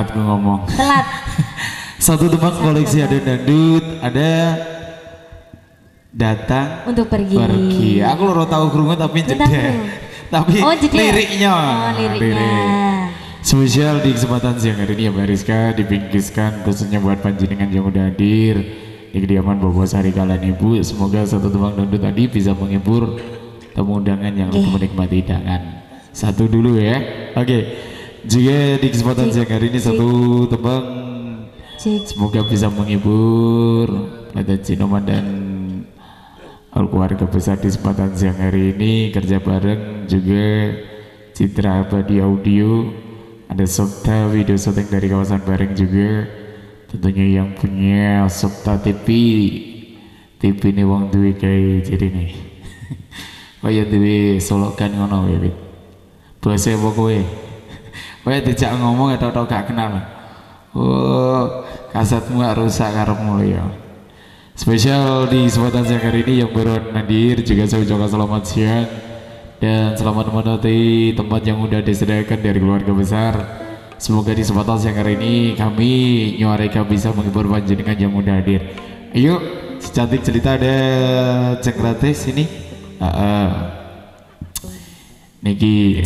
Telat gue ngomong. Telat. Satu tembang koleksi ada dangdut, ada datang untuk pergi. Pergi. Aku loro tahu krungu tapi jeda. Tapi oh, liriknya. Oh, liriknya. Lirik. Spesial di kesempatan siang hari ini ya Mbak Rizka dipinggiskan khususnya buat panjenengan yang udah hadir di kediaman Bobo Sari kalian Ibu. Semoga satu tembang dangdut tadi bisa menghibur tamu undangan yang lebih menikmati hidangan. Satu dulu ya. Oke. Juga di kesempatan siang hari ini satu tembang semoga bisa menghibur Lada Cinoman dan keluarga besar di kesempatan siang hari ini. Kerja bareng juga Citra Abadi Audio, ada Sopta video syuting dari kawasan Bareng juga, tentunya yang punya Sopta TV TV ini wong duwe kayak jadi nih. Oh ya duwe solokan ngono ya wit. Bose apa kowe? Kowe dijak ngomong ya tau-tau gak kenal. Oh, kasetmu gak rusak karepmu ya. Spesial di kesempatan siang hari ini yang baru hadir juga saya ucapkan selamat siang dan selamat menikmati tempat yang udah disediakan dari keluarga besar. Semoga di kesempatan siang hari ini kami Nyuareka bisa menghibur panjenengan yang udah hadir. Ayo, secantik cerita ada Cengkrate sini. Niki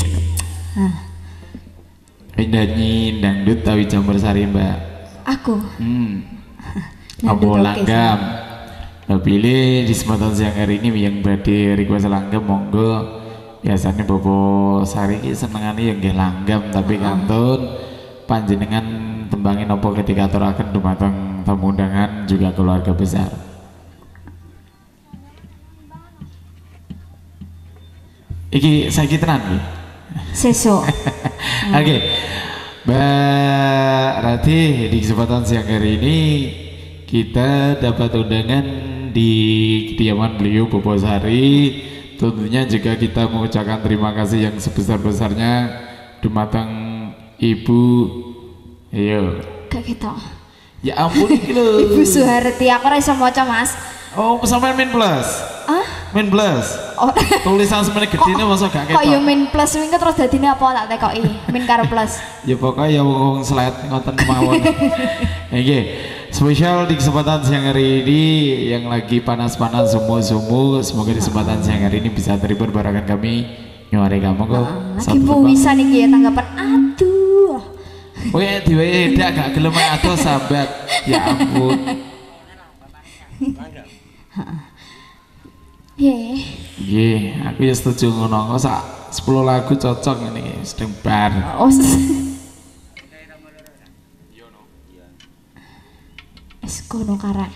penyanyi dangdut tawi campur sari Mbak. Aku. Apa langgam. Mbak pilih di kesempatan siang hari ini yang badhe request langgam monggo. Biasanya Bobo Sari ki senengane yang nggih langgam tapi kantun panjenengan tembangin nopo ketika aturaken dumateng tamu undangan juga keluarga besar. Iki saiki tenan iki. Sesuk. Oke. Mbak Ratih di kesempatan siang hari ini kita dapat undangan di kediaman beliau Bobo Sari. Tentunya juga kita mengucapkan terima kasih yang sebesar-besarnya dumateng Ibu. Ayo. Gak gitu. Ya ampun iki lho. Ibu Suharti, aku ora iso maca, Mas. Oh, sampean min plus. Hah? Min plus. Oh. Tulisan semene gedene masa gak ketok. Kok yo min plus wingi terus dadine apa tak tekoki? Min karo plus. Ya pokoknya ya wong slide ngoten mawon. Nggih. Spesial di kesempatan siang hari ini yang lagi panas-panas sumu-sumu, semoga di kesempatan siang hari ini bisa terhibur barengan kami Nyuareka monggo. Lagi bisa niki ya tanggapan aduh. Oh ya diwehi dak gak gelem aduh sambat. Ya ampun. Nggih. Nggih, aku ya setuju ngono. Kok sak 10 lagu cocok ngene iki sedeng bar. Oh. Es kono karek.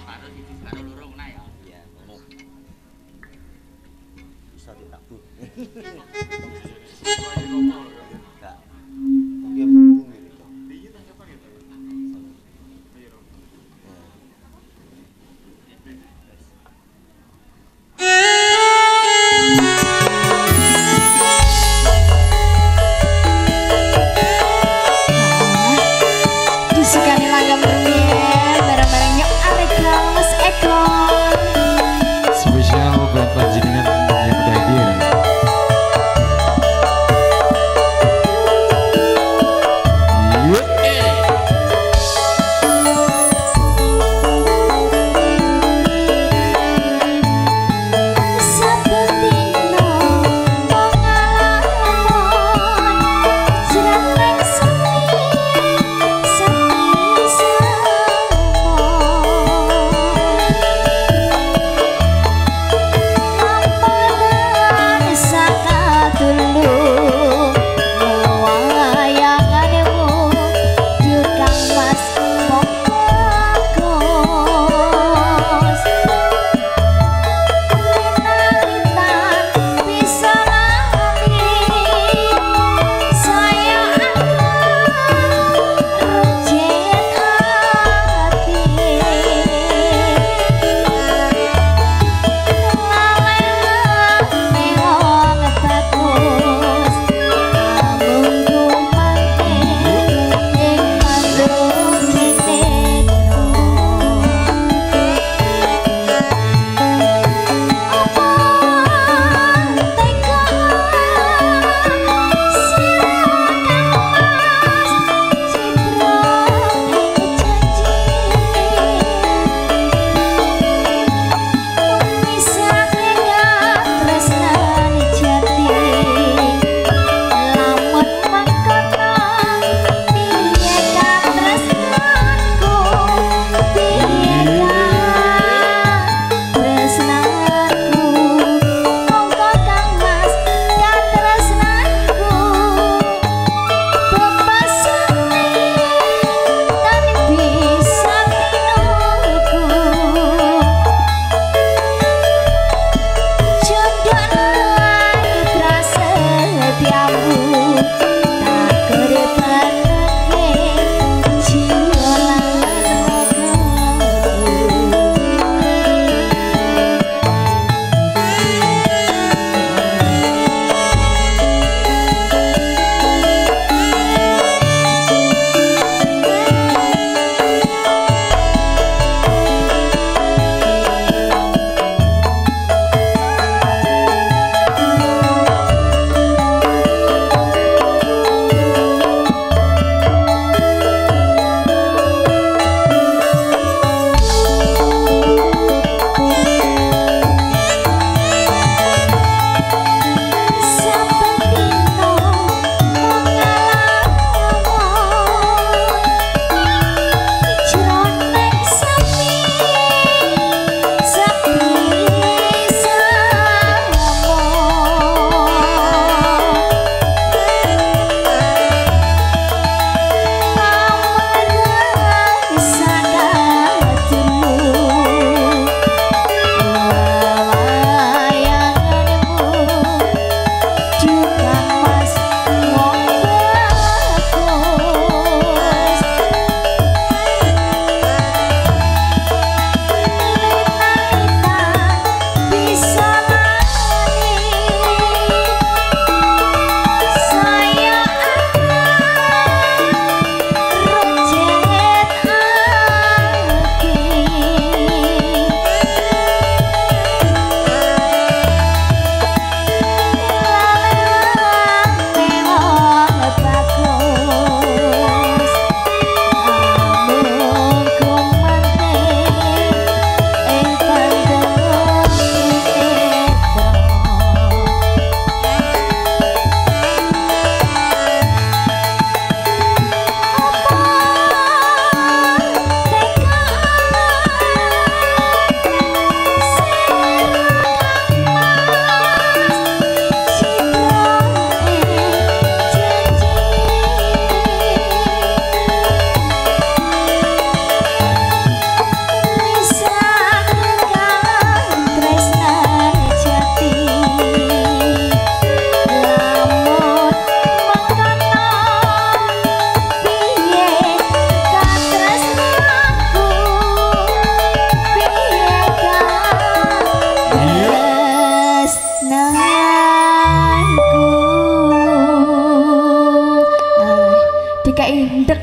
Disukani langgam rumiyin bareng-bareng Nyok Areka Mas Ekon. Spesial buat panjenengan yang udah hadir.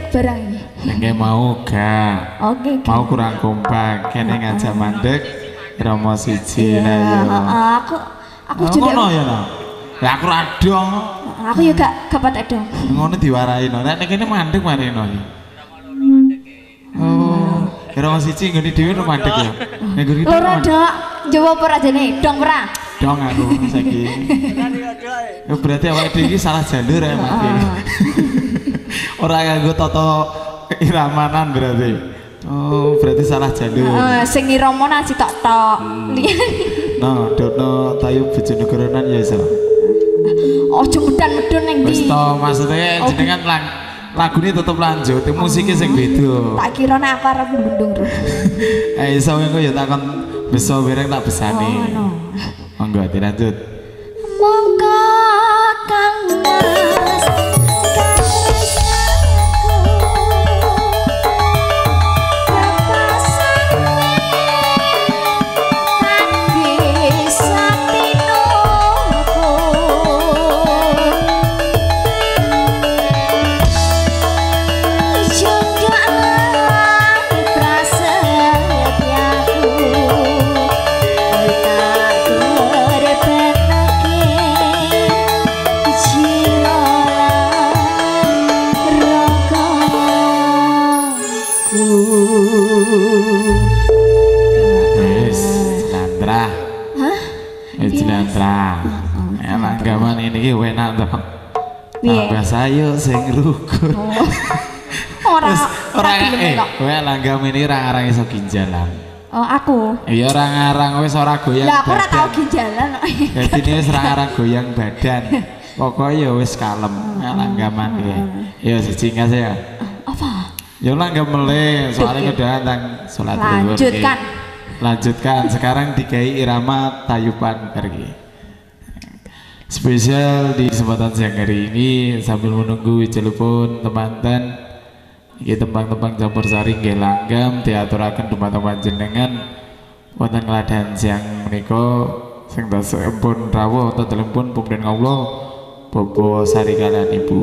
mandek barang iki. Nggih mau gak. Oke. Mau kurang kompak, kene ngajak mandek irama siji lah ya. Heeh, aku juga ngono ya ta. Ya aku ra dong. Aku ya gak patek dong. Ngono diwarahi no. Nek kene mandek marino. Oh, irama siji nggone dhewe ro mandek ya. Nek nggone loro dok, jawab ora jane, dong ora. Dong aku saiki. Ya berarti awake dhewe iki salah jalur ya Mas. Ora nganggo tata iramanan berarti. Oh, berarti salah jalur. Heeh, sing irama nasi tok-tok. Nah, dono tayu Bojonegoronan ya iso. Ojo medan-medun ning ndi. Wis to, maksudnya jenengan lagune tetep lanjut, musiknya sing beda. Tak kira nek aku arep mblundung ro. Eh iso engko ya takon beso bareng tak besane. Oh, monggo dilanjut. Monggo Kang Mas. Ini enak to. Tambah sayur sing rukun. Ora ora kowe langgam ini ora ngarang iso ginjalan. Oh, aku. Iya ora ngarang wis ora goyang. Lah aku ora tau ginjalan. Dadi wis ora ngarang goyang badan. Pokoke ya wis kalem langgaman iki. Ya siji ngas ya. Apa? Ya langgam meleh soalnya kedahan tang salat zuhur. Lanjutkan. Lanjutkan sekarang dikai irama tayupan pergi. Spesial di kesempatan siang hari ini sambil menunggu wijelupun temanten iki tembang-tembang campur sari nggih langgam diaturaken dumateng panjenengan wonten ngladhahan siang menika sing tasih pun rawuh wonten dalemipun pumden kawula Bapak Sari kalian Ibu.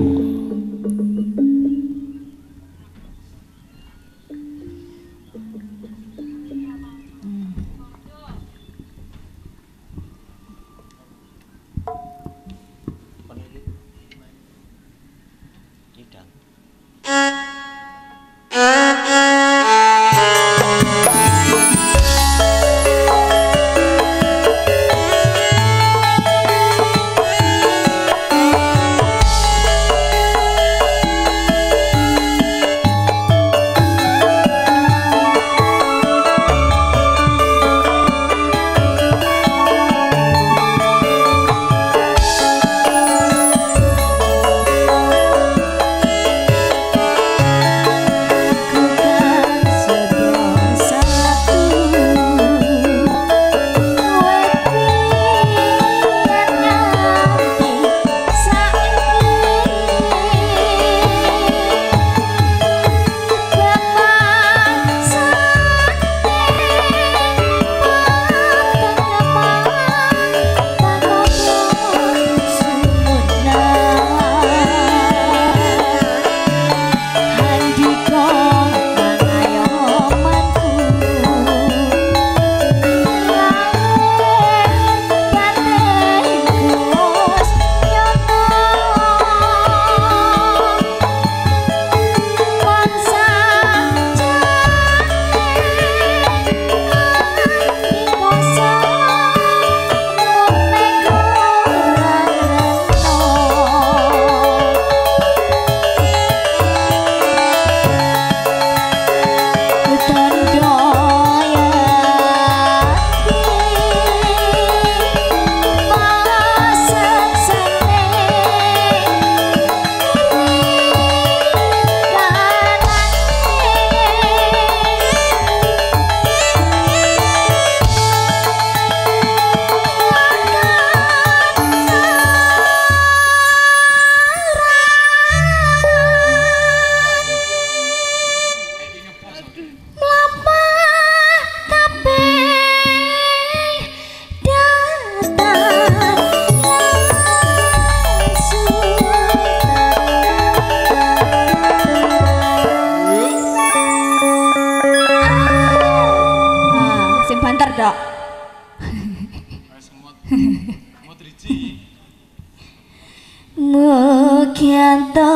Mugianto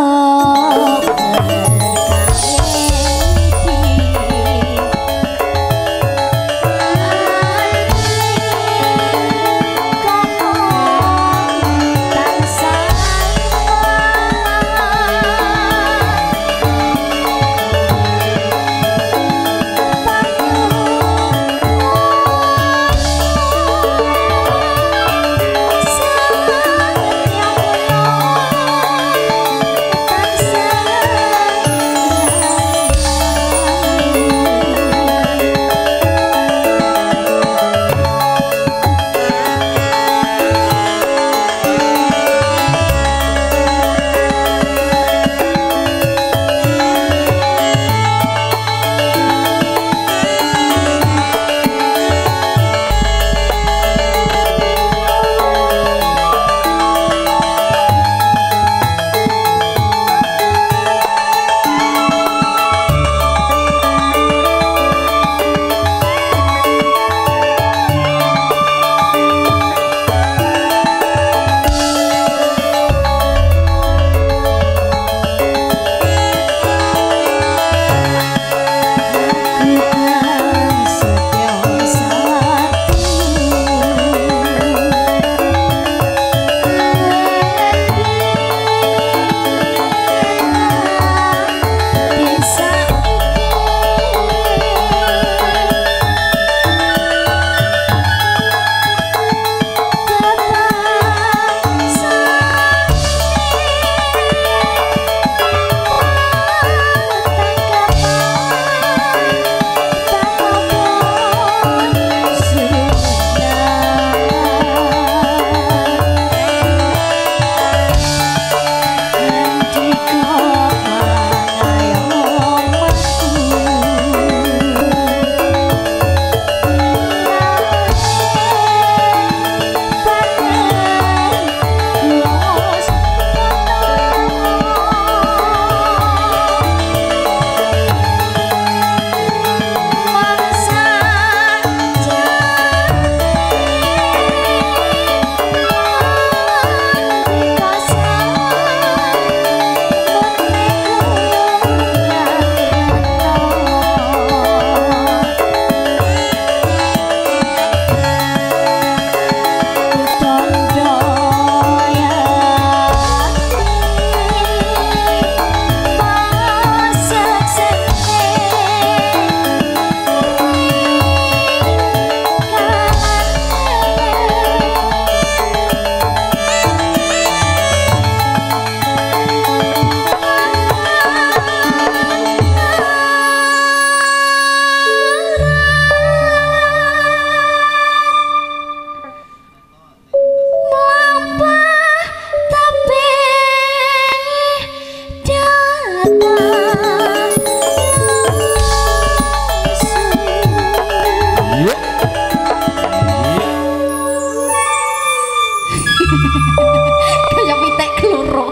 Kayak pitik kloro.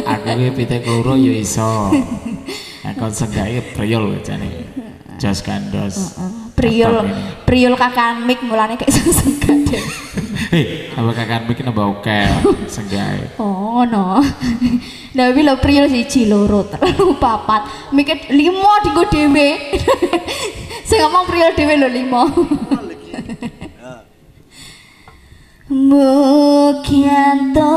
Aku ki pitik kloro ya iso. Kon senggake priyol jane. Jos kandos. Priyol, priyol kakan mik mulane gak iso senggak. Hei, apa kakan mik nambah oke senggake. Oh, ngono. Lah wi lho priyol 1 2 3 4, mikir 5 dienggo dhewe. Sing ngomong priyol dhewe lho 5. Mugianto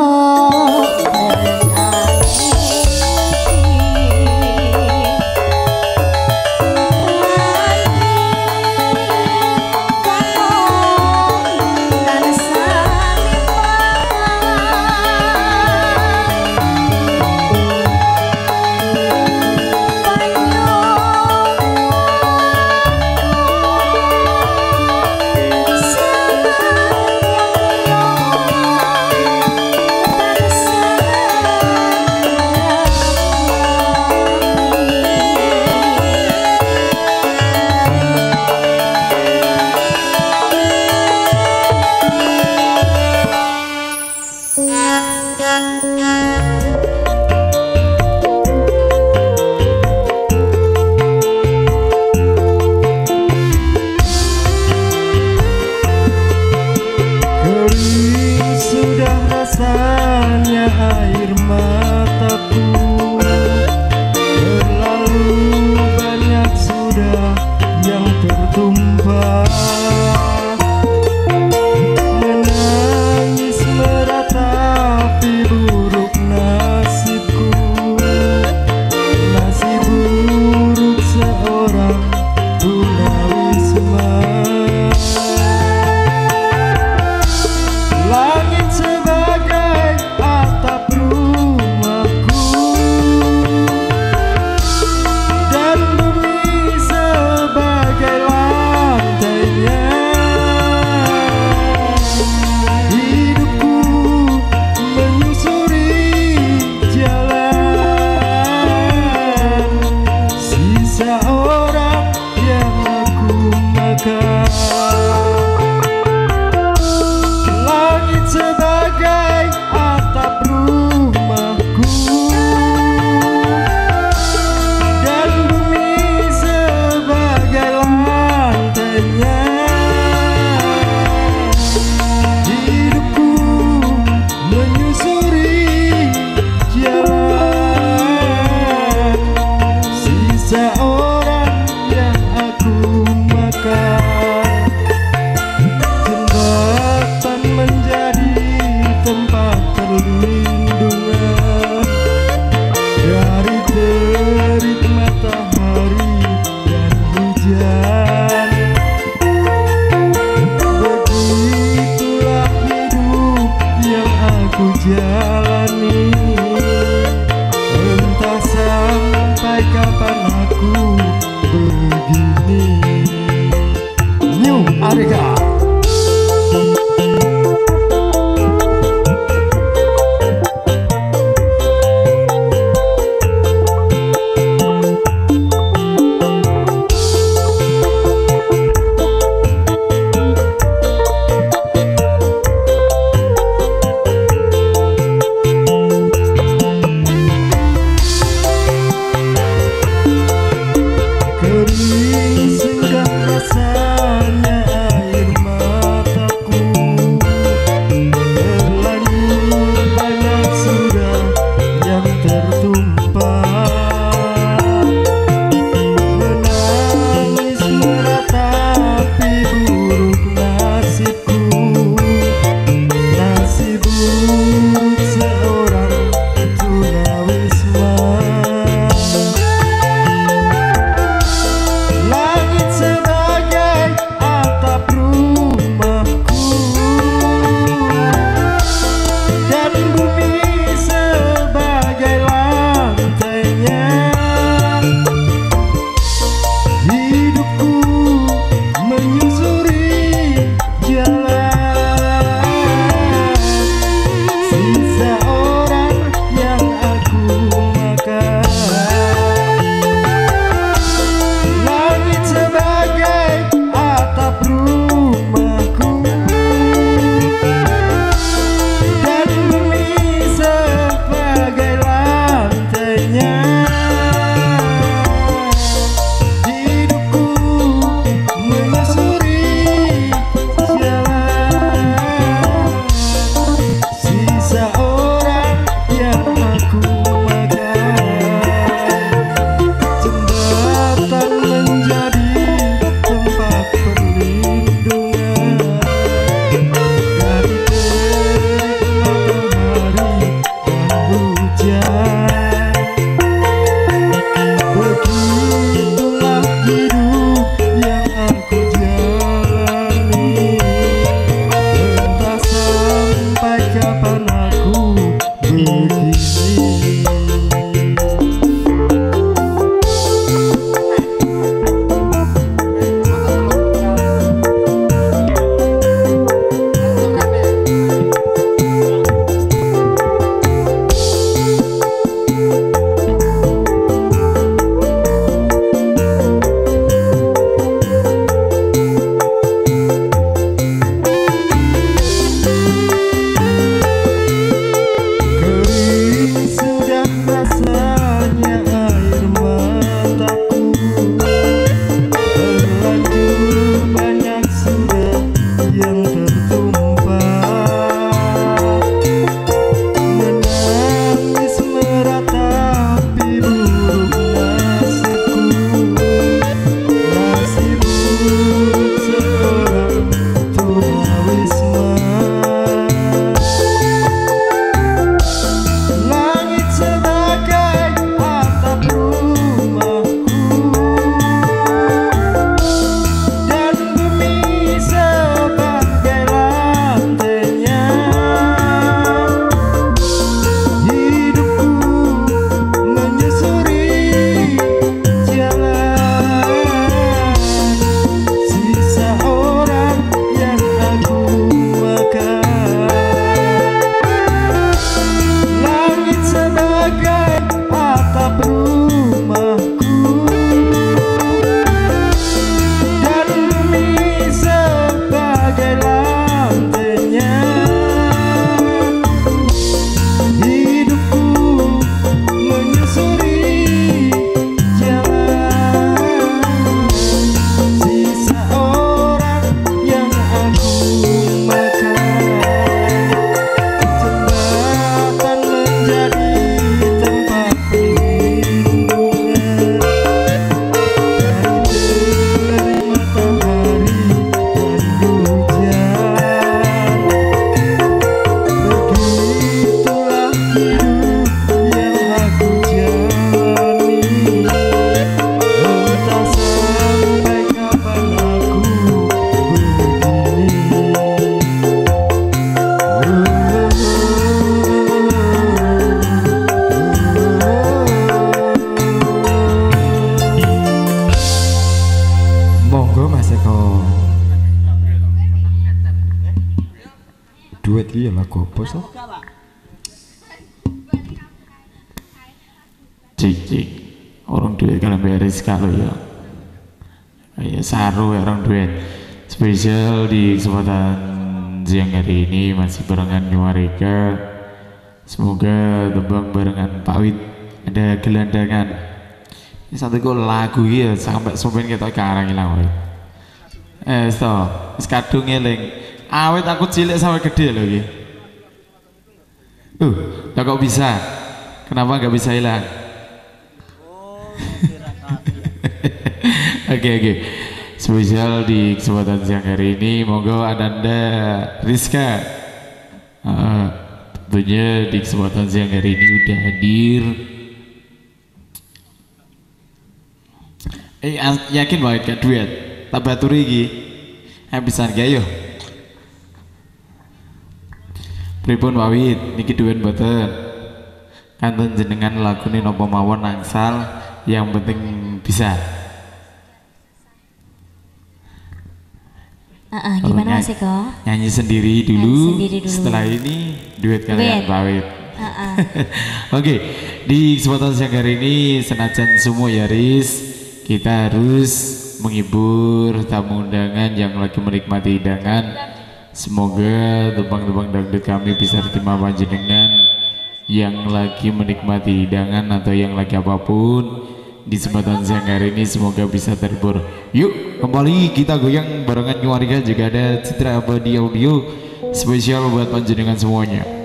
Kering sudah rasanya air mataku, terlalu banyak sudah yang tertumpah. Menangis meratapi buruk nasibku, nasib buruk seorang tunawisma. Langit sebagai atap rumahku dan bumi sebagai lantainya. Hidupku menyusuri jalan sisa orang yang aku makan. Langit sebagai atap rumahku dan bumi sebagai lantainya. Hidupku menyusuri jalan sisa orang yang aku makan. Jembatan menjadi tempat perlindungan dari terik matahari dan hujan. Begitulah hidup yang aku jalani, entah sampai kapan aku begini. New Arika. Duet iki ya lagu apa sih? Cik cik. Orang duet kalau beres kalau ya. Ya saru ya orang duet. Spesial di kesempatan siang hari ini masih barengan New Areka. Semoga tembang barengan Pak Wit ada gelandangan. Ini satu kok lagu ya sampai sampean ketok karang ilang wae. Stop. Wis kadung eling. Awet aku cilik sampai gede loh iki. Lah kok bisa? Kenapa nggak bisa hilang? Oke oke. Spesial di kesempatan siang hari ini, monggo Ananda Rizka. Tentunya di kesempatan siang hari ini udah hadir. Yakin banget gak duet? Tak baturi iki. Bisa gak yo? Pripun Pak Wit, niki duet mboten? Kantun jenengan lagune napa mawon angsal, yang penting bisa. Gimana Mas Eko? Nyanyi sendiri dulu, setelah ini duet kalian Pak Wit. Oke, di kesempatan siang hari ini senajan semua ya Riz, kita harus menghibur tamu undangan yang lagi menikmati hidangan. Semoga tembang-tembang dangdut kami bisa diterima panjenengan yang lagi menikmati hidangan atau yang lagi apapun di kesempatan siang hari ini, semoga bisa terhibur. Yuk kembali kita goyang barengan New Areka, juga ada Citra Abadi Audio spesial buat panjenengan semuanya.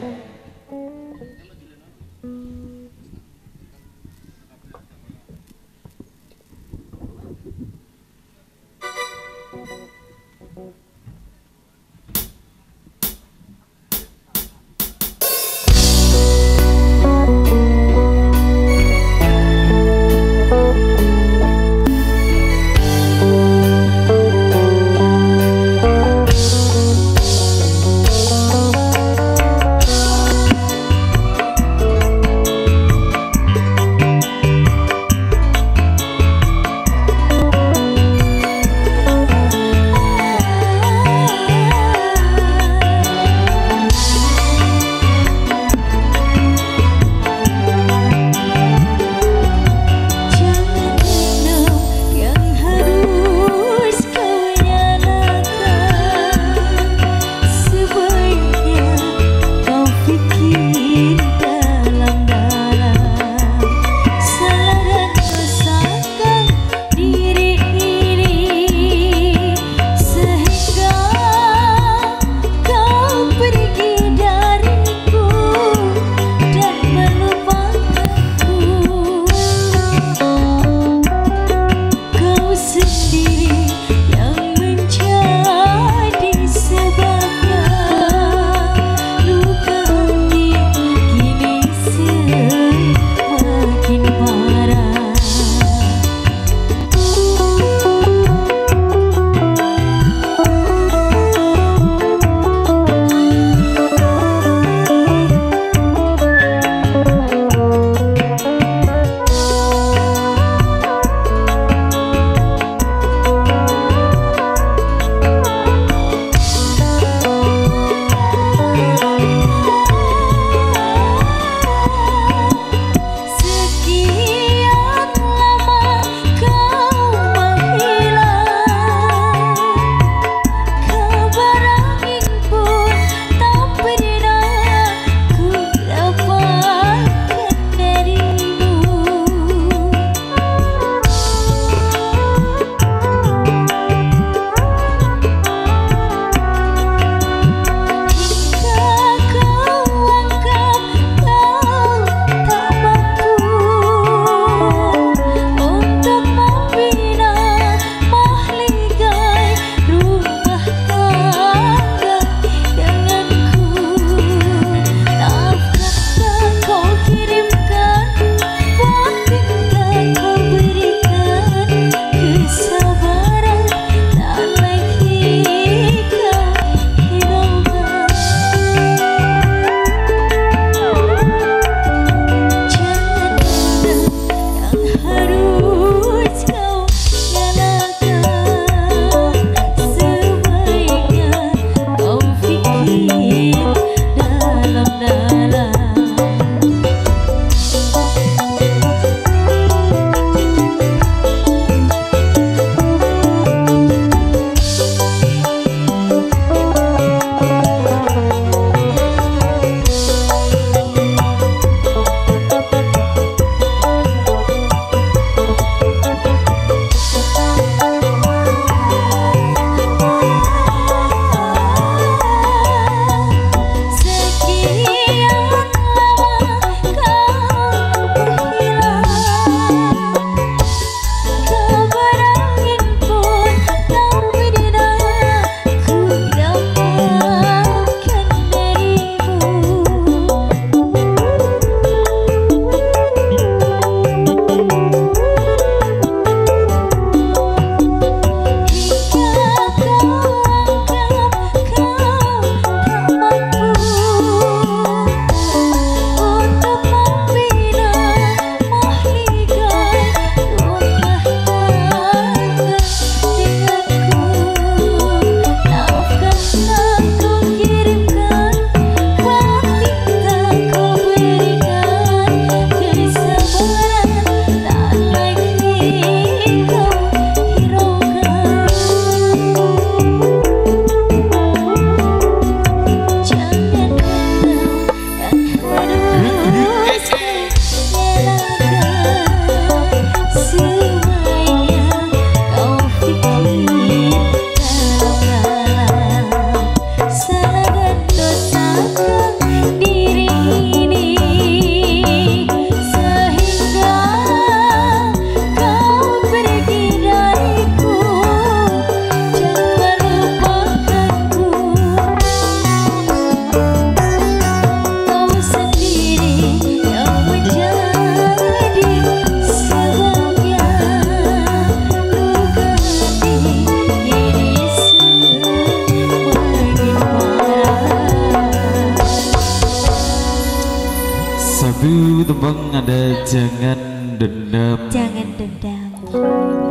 Satu tembang ada jangan dendam. Jangan dendam.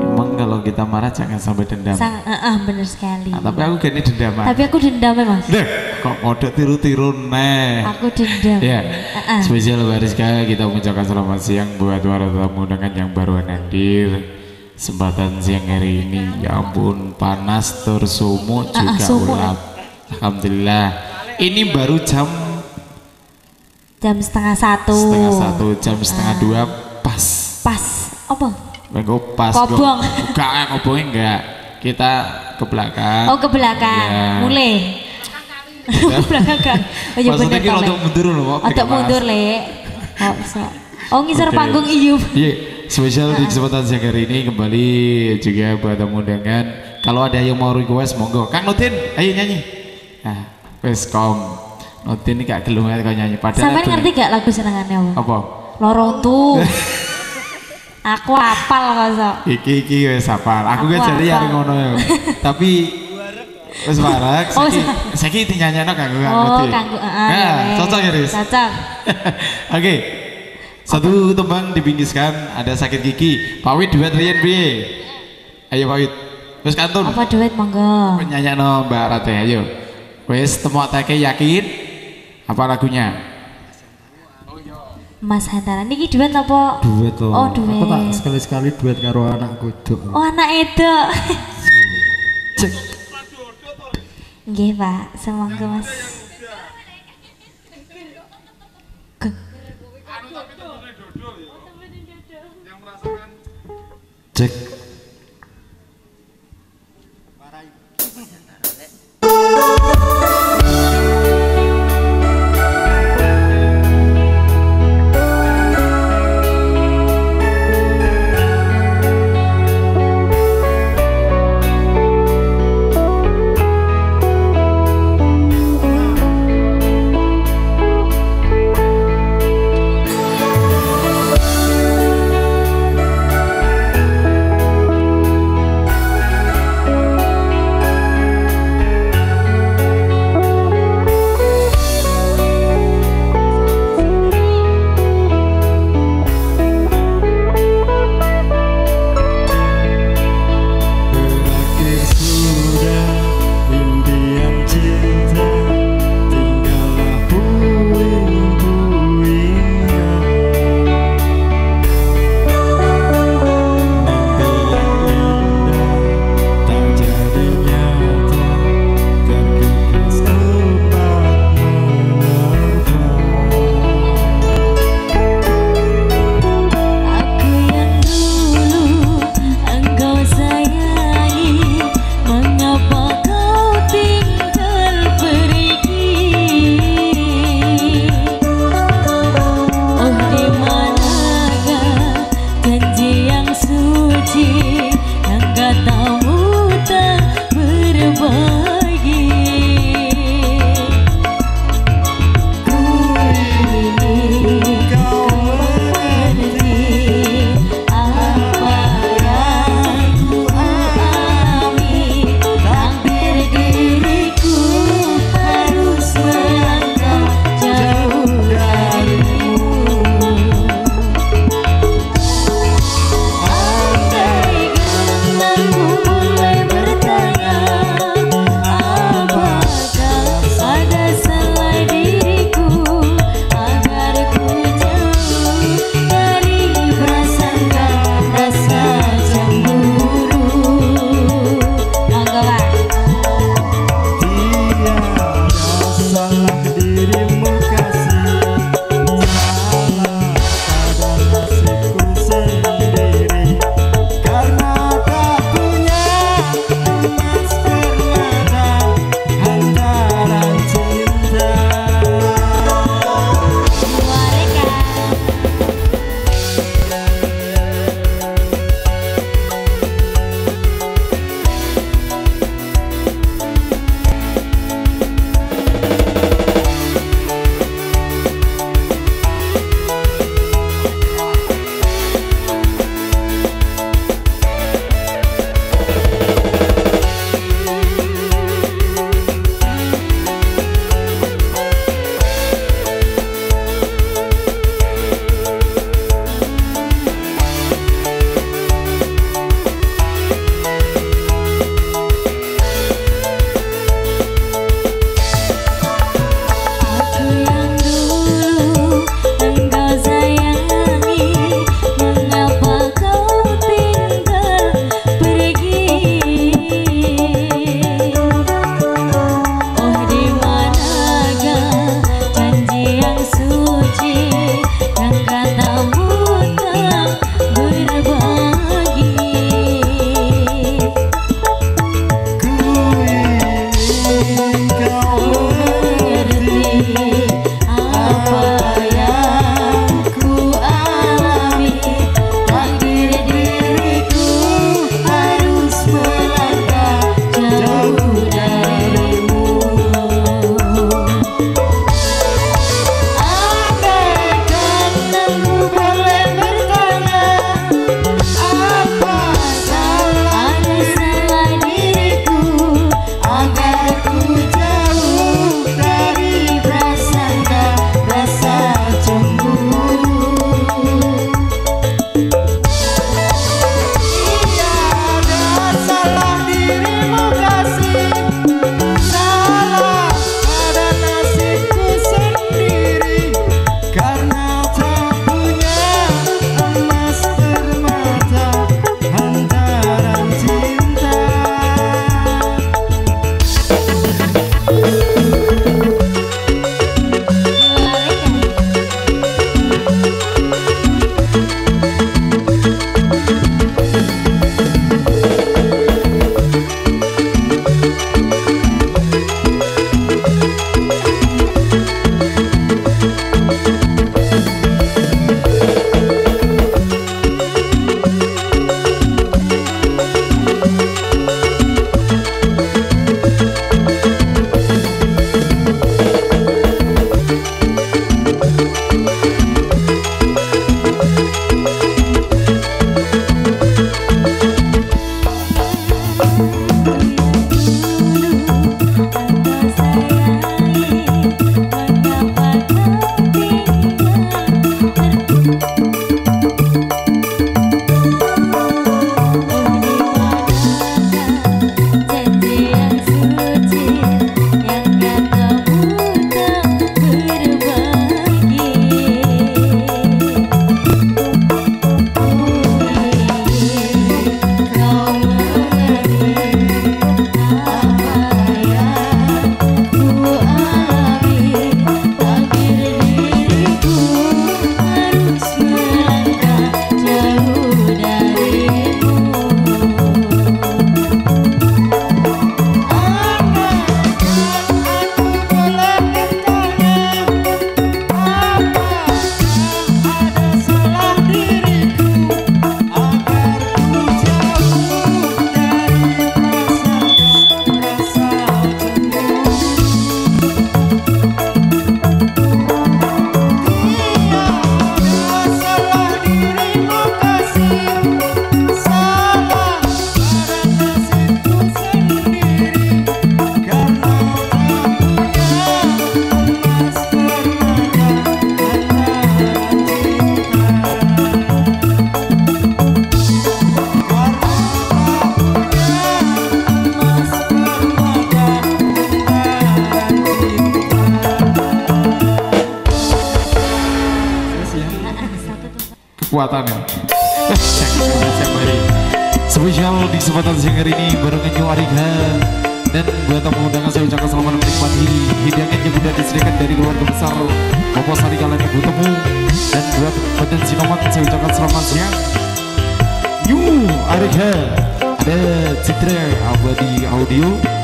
Emang kalau kita marah jangan sampai dendam. Bener sekali. Nah, tapi aku gini dendaman. Tapi aku dendam ya mas. Deh, kok kode tiru-tiru neh. Aku dendam. Ya. Spesial Mbak Rizka, kita mengucapkan selamat siang buat para tamu undangan yang baru hadir. Kesempatan siang hari ini, ya ampun panas tersumuk juga ulap. Alhamdulillah. Ini baru jam 12:30. 12:30, jam 1:30 pas. Pas apa? Mengko pas. Kobong. Enggak, kobongnya enggak. Kita ke belakang. Oh, ke belakang. Ya. Mulai. Ke belakang kan. Oh ya bener. Maksudnya ki mundur lho kok. Rodok mundur, Lek. Oh, iso. Oh, ngisor panggung iyup. Iya, spesial di kesempatan siang hari ini kembali juga buat tamu undangan. Kalau ada yang mau request monggo. Kang Nudin, ayo nyanyi. Nah, wes kom. Nudin ini gak gelem kok nyanyi. Padahal sampean ngerti gak lagu senengannya apa? Apa? Loro tuh. Aku apal kok sok. Iki wis apal. Aku kan jare arep ngono ya. Tapi wis wareg. Saiki dinyanyekno kanggo Kang Nudin. Oh, kanggo heeh. Nah, cocok ya, Riz? Cocok. Oke. Satu tembang dibingkiskan ada sakit gigi. Pak Wid duet riyen piye? Ayo Pak Wid. Wis kantun. Apa duet monggo? Nyanyekno Mbak Rate ayo. Wis temok teke yakin. Apa lagunya? Mas Hantara niki duet apa? Duet to. Oh, duet. Aku tak sekali-sekali duet karo anakku wedok. Oh, anak wedok. Cek. Nggih, Pak. Semangga, Mas. Cek. Kekuatannya. Spesial di kesempatan siang hari ini bareng New Arika. Dan buat tamu undangan saya ucapkan selamat menikmati hidangan yang sudah disediakan dari keluarga besar Bapak Sari kalian Ibu Temu. Dan buat Badan Sinomat saya ucapkan selamat siang. New Arika ada Citra Abadi Audio.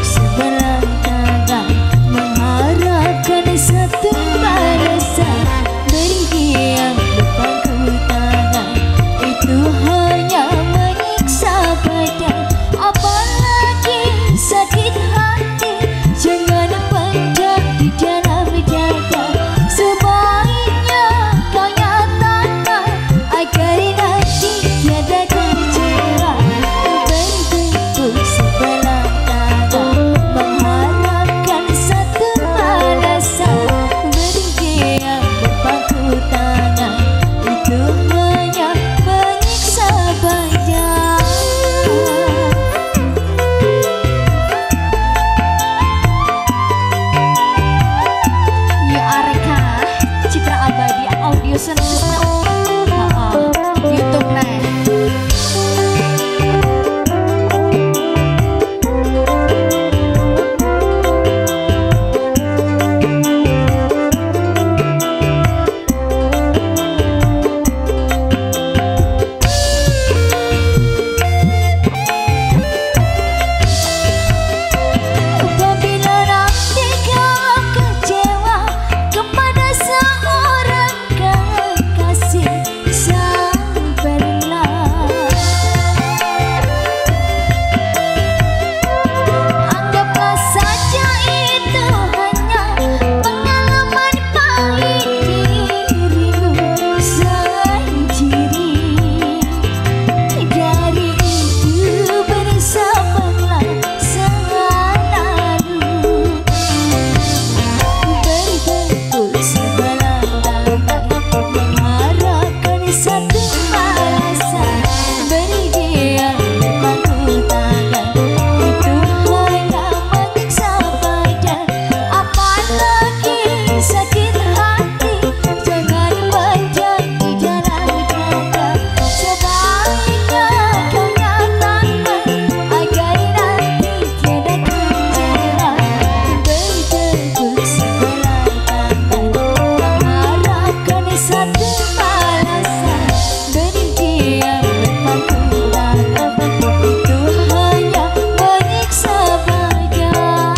Sebelah tangan mengharapkan satu balasan, berdiam berpangku tangan itu hanya menyiksa badan, apalagi sakit hati. Jangan pendam di dalam dada, sebaiknya kau nyatakan agar nanti tiada kecewa. Bertepuk sebelah tangan mengharapkan satu balasan, berdiam berpangku tangan itu hanya menyiksa badan. New Arika Citra Abadi Audio seneng YouTube nih. Apabila nanti kau kecewa kepada seorang kekasih, sabarlah. Anggaplah saja itu hanya pengalaman pahit dirimu sendiri. Dari itu bersabarlah selalu. Bertepuk sebelah tangan mengharapkan satu balasan, berdiam berpangku tangan itu hanya menyiksa badan, apalagi sakit hati. Jangan pendam di dalam dada, sebaiknya kau nyatakan agar nanti tiada kecewa. Bertepuk sebelah tangan mengharapkan satu balasan, berdiam berpangku tangan itu hanya menyiksa badan.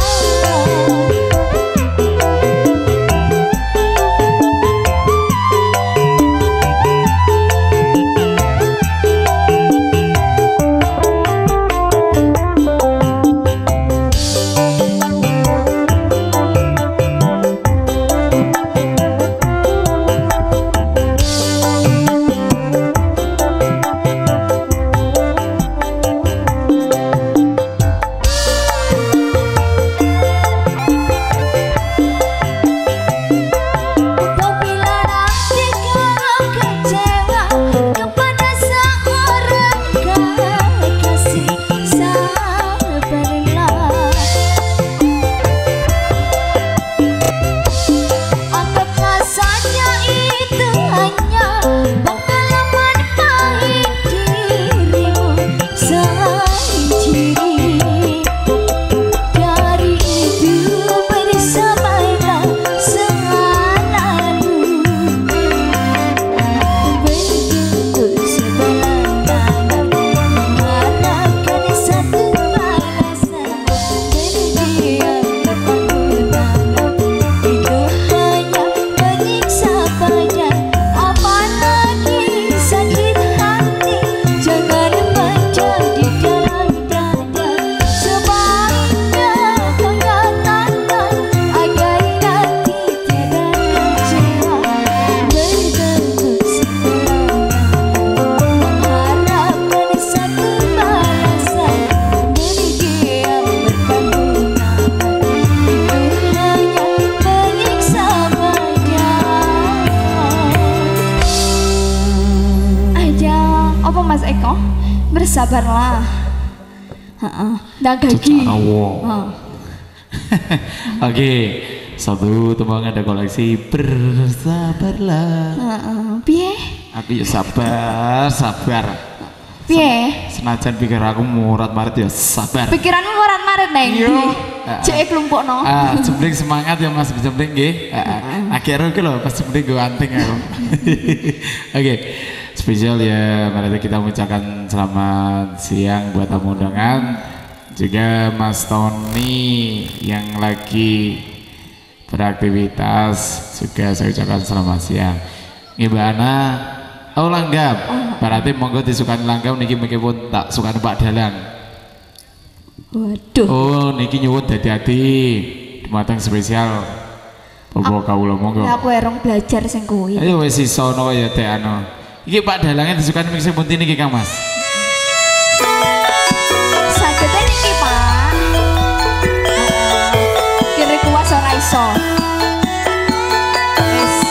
Apabila nanti kau kecewa kepada seorang kekasih, sabarlah. Anggaplah saja itu hanya pengalaman pahit dirimu sendiri. Dari itu bersabarlah selalu. Bertepuk sebelah tangan mengharapkan satu balasan, berdiam berpangku tangan itu hanya menyiksa badan, apalagi sakit hati. Jangan pendam di dalam dada, sebaiknya kau nyatakan agar nanti tiada kecewa. Bertepuk sebelah tangan mengharapkan satu balasan, berdiam berpangku tangan itu hanya menyiksa badan. Ada apa Mas Eko? Bersabarlah. Heeh. Ndang gagi. Heeh. Oke, satu tembang ada koleksi bersabarlah. Heeh. Piye? Aku ya sabar, sabar. Piye? Senajan pikir aku murat-marit ya sabar. Pikiranmu murat-marit neng. Iya. Cek klumpukno. Ah, jembling semangat ya Mas jembling nggih. Heeh. Akhirnya iki lho pas jembling go anting aku. Oke. Spesial ya, mari kita mengucapkan selamat siang buat tamu undangan juga Mas Tony yang lagi beraktivitas juga saya ucapkan selamat siang. Nggih Mbak Ana, oh langgam. Berarti monggo disukani langgam niki mungkin pun tak sukani Pak Dalang. Waduh. Oh niki nyuwun dadi-adi dumateng spesial Bapak kawula monggo. Aku erong belajar sing kuwi. Ayo wis iso no ya teh ano. Iki Pak Dalangnya disukani ming sing pundi niki Kang Mas? Sagete niki Pak. Kire kuwas ora iso. Wis.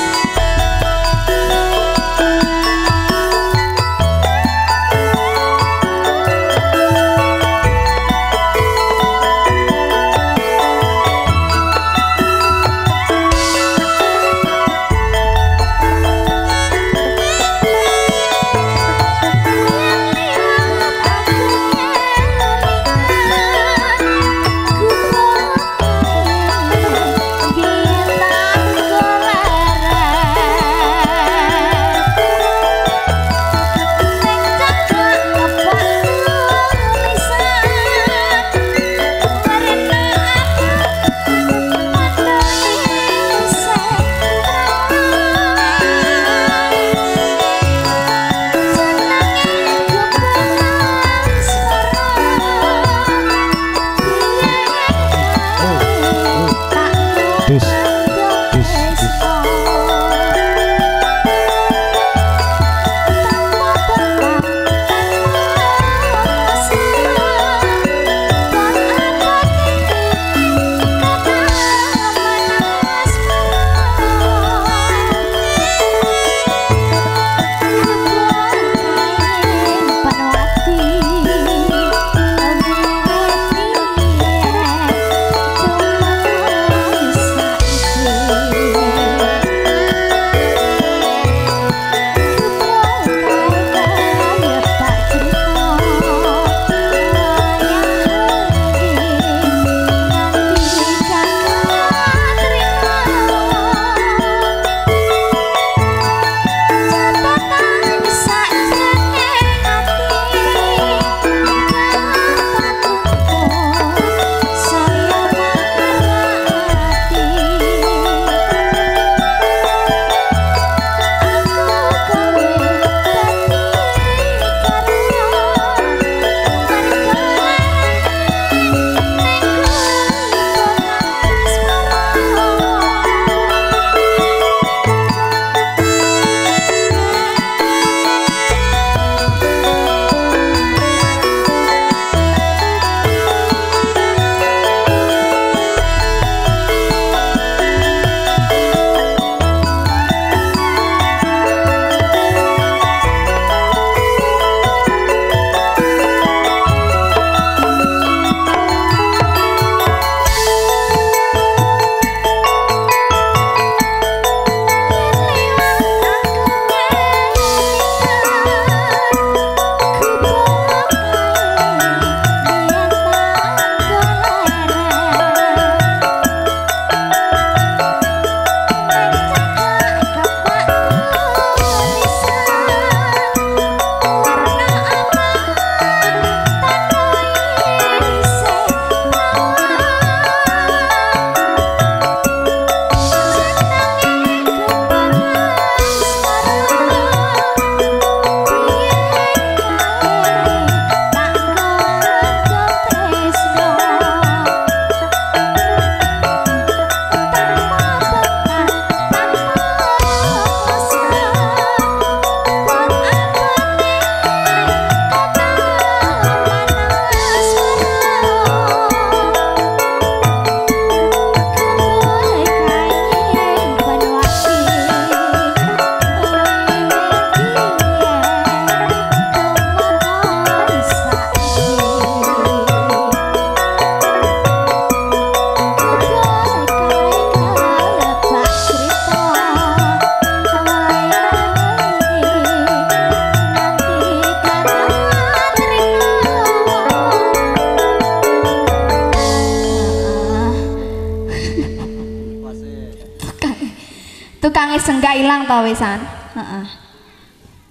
Ilange senggak ilang ta wisan. Heeh.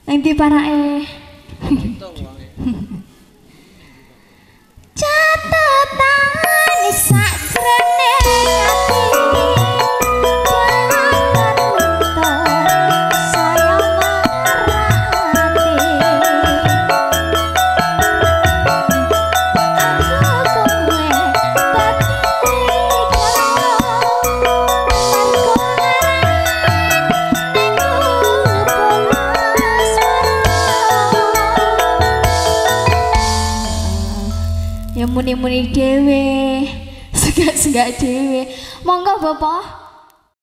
Nang ndi parake? Catatan sakjroning ati. Muni-muni dhewe, senggak-senggak dhewe. Monggo Bapak.